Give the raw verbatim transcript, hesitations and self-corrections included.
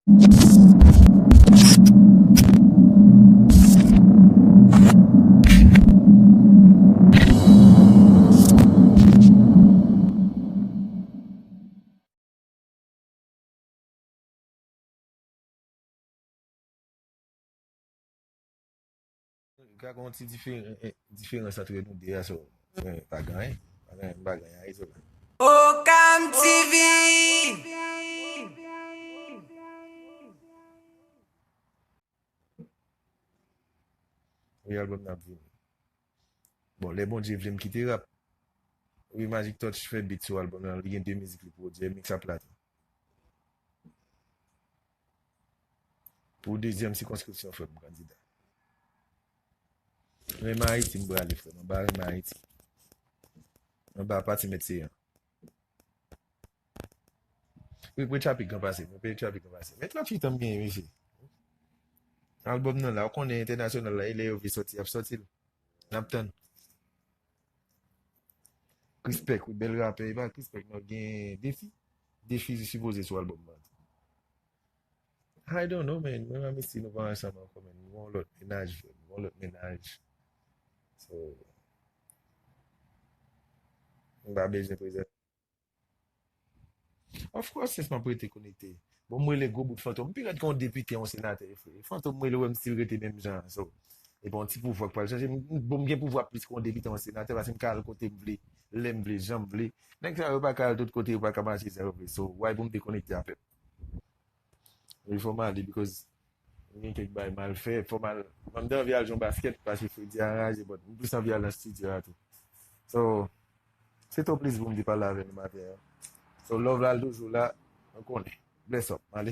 Ka gen yon ti diferan, diferans ant nou de a, so, eh, pa gen anyen. Pa gen anyen, m pa gen anyen a di la. Okam T V. Wi, albòm nan ap vini. Bon, lè Bondye vle m kite rap. Wi, Magic Touch fè beat sou albòm nan, li gen de mizik li pwodui, mix a plat. Pou dezyèm sikonskripsyon, frè m, kandida. Renmen Ayiti, m prale, frè m. Anba renmen Ayiti. Anba pati mèt seyan. Wi, pou trafik lan pase. Mwen peye trafik lan pase. Men tranntuit an m genyen, mesye. Albòm nan la, ou konnen entènasyonal la, e lè yo vle sòti, y ap sòti l. N ap tann. Krispèk, wi, bèl rapè. E pa Krispèk, non, gen Defi. Defi sipoze sou albòm nan. I don't know, man. Mwen ak Misty, nou pa ansanm ankò, man. Nou gon lòt mennaj, frè. Nou gon lòt mennaj. So, m pa bezwen prezante. Of course, yes, m ap rete konekte. Bon, m rele gwo bout Fantom. M pi rèd ke yon depite, yon senatè, frè. Fantom, m rele, wè m still rete menm jan an. So, e pa yon ti pouvwa k pral chanje. M, m, bon, m gen pouvwa plis ke yon depite, yon senatè, paske m ka al kote m vle, lè m vle, jan m vle. Nèg sa yo pa ka al tout kote, yo pa ka mache jan yo vle. So, why pou m dekonekte avè m? Wi, fò m ale, because m gen kèk bagay m al fè. Fò m al, m te anvi al jwe yon baskèt, paske Fredi anraje, but m plis anvi al nan estidyo a tou. So, se te yon plezi pou m te pale avè nou maten an. So, love la toujou la, nou konnen. Bless up, m ale.